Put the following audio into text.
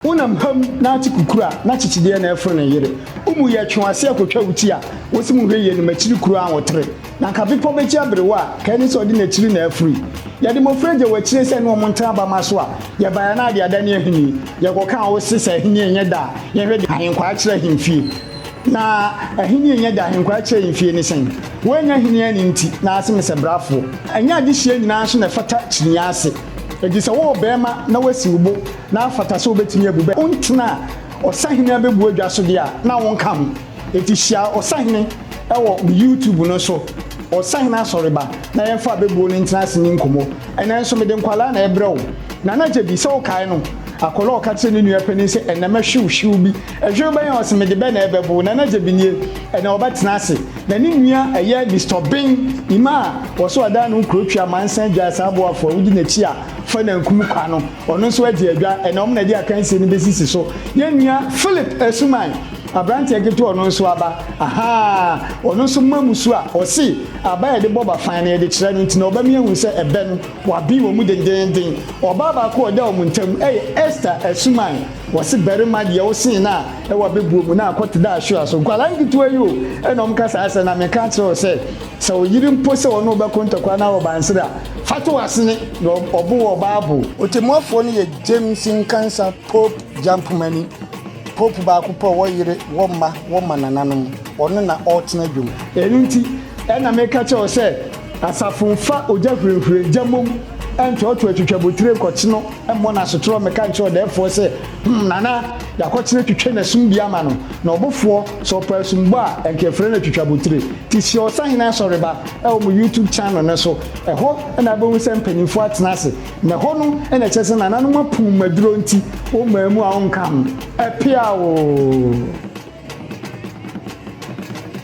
Wonam ham na ate kukuru a, na kyekyedeɛ na ɛforo ne yere. Wo mu yɛ twe w'ase akɔtwa wo ti a, wose monhwɛ yie no m'akyiri kuro anwotere. Na anka bepɔ bɛkyi aberewa a, ka ɛne sɛ ɔde n'akyiri na afiri. Yɛde mmɔfra gya w'akyire sɛ ne wɔn ntena abama so a, yɛbaeɛ a na ade adane ahini. Yɛkɔkaa wo se sɛ ahennie nyɛ da a, yɛnhwɛ deɛ ahenkwaa kyerɛ ahemfie. Na ahennie nyɛ da ahenkwaa kyerɛ ahemfie ne sɛn? Woannya ahennie anni nti, na ase mesɛ brafoɔ. Ɛnyɛ adehyeɛ nyinaa nso na ɛfata kyiniiɛ ase. Enti sɛ wowɔ barima na woasi wo bo na afata sɛ wobɛtumi abu bɛ, wontena ɔsahene abɛbu adwa so deɛ a, na wonka ho. Enti hyia ɔsahene wɔ me YouTube no so, Ɔsahene Asɔreba, na yɛmfa abɛbuo no ntena ase nni nkɔmmɔ. Ɛnnɛ nso mede nkwadaa na ɛrebrɛ wo. Nana Gyebi, sɛ wokae no, akwadaa a ɔka kyerɛɛ ne nua panin sɛ, Ɛnnɛ mɛhwe wo hwew bi. Ɛhwew bɛn a ɔse mede bɛ na ɛrebɛbo wo? Nana Gyebi nie, ɛnnɛ ɔbɛtena ase. Na ne nua ɛyɛ Mister Obeng Ima a ɔso adan ne ho kuro twi amansan dwa saa aboafo a wodi n'akyi a fa nankum kwa no ɔno nso agye adwa ɛna ɔmo na ɛde akansie no bɛsisi so. Yɛn nua Philip Asuman abranteɛ ketewa ɔno nso aba ahaa ɔno nso ma mu so a ɔse aba a yɛde bɔ bafan no yɛde kyerɛ no nti na ɔbɛma yɛahu sɛ ɛbɛ no waben wɔ mu dendeenden. Ɔbaa baako a ɔda wɔn ntam ɛyɛ Esther Asuman. Wɔse barima deɛ wo sen no a ɛwɔ abɛbuo mu na akɔ te dɛ ahwewa so. Nkwadaa nketewa yi o ɛna wɔn ka saa asɛm na meka akyerɛ wo sɛ sɛ wo yere mpo sɛ ɔne wo bɛko ntɔkwa anaa wɔ bansere a fa to w'asene na ɔbo wɔ ɔbaa bo. Otemmuafoɔ no yɛ James Nkansah Pope Gyampomani. Pope baako pɛ ɔwɔ yere, wɔ mma, wɔ mmanananom. Ɔno na ɔretena dwom. Ɛno nti ɛna meka kyerɛ wo sɛ asafo mfa ogya hurehure gya mmom ntoatoa twitwabotire nkɔkye no mmɔ no asotorɔ mmɛka nkyerɛ ɔdɛɛfoɔ sɛ, Hum, Nana, yɛakɔkyene twitwe n'asum bi ama no, na ɔbofoɔ, sɛ ɔpɛ asumbɔ a, ɛnka yɛfrɛ no atwitwabotire. Nti hyia Ɔsahene Asɔreba wɔ mo YouTube channel no so, ɛhɔ na wobɛhu sɛ mpanimfoɔ atena ase, na ɛhɔ no na ɛkyerɛ sɛ nananom apum maduro nti, wo mmaa mu a wonka ho. Ɛpeaw oo!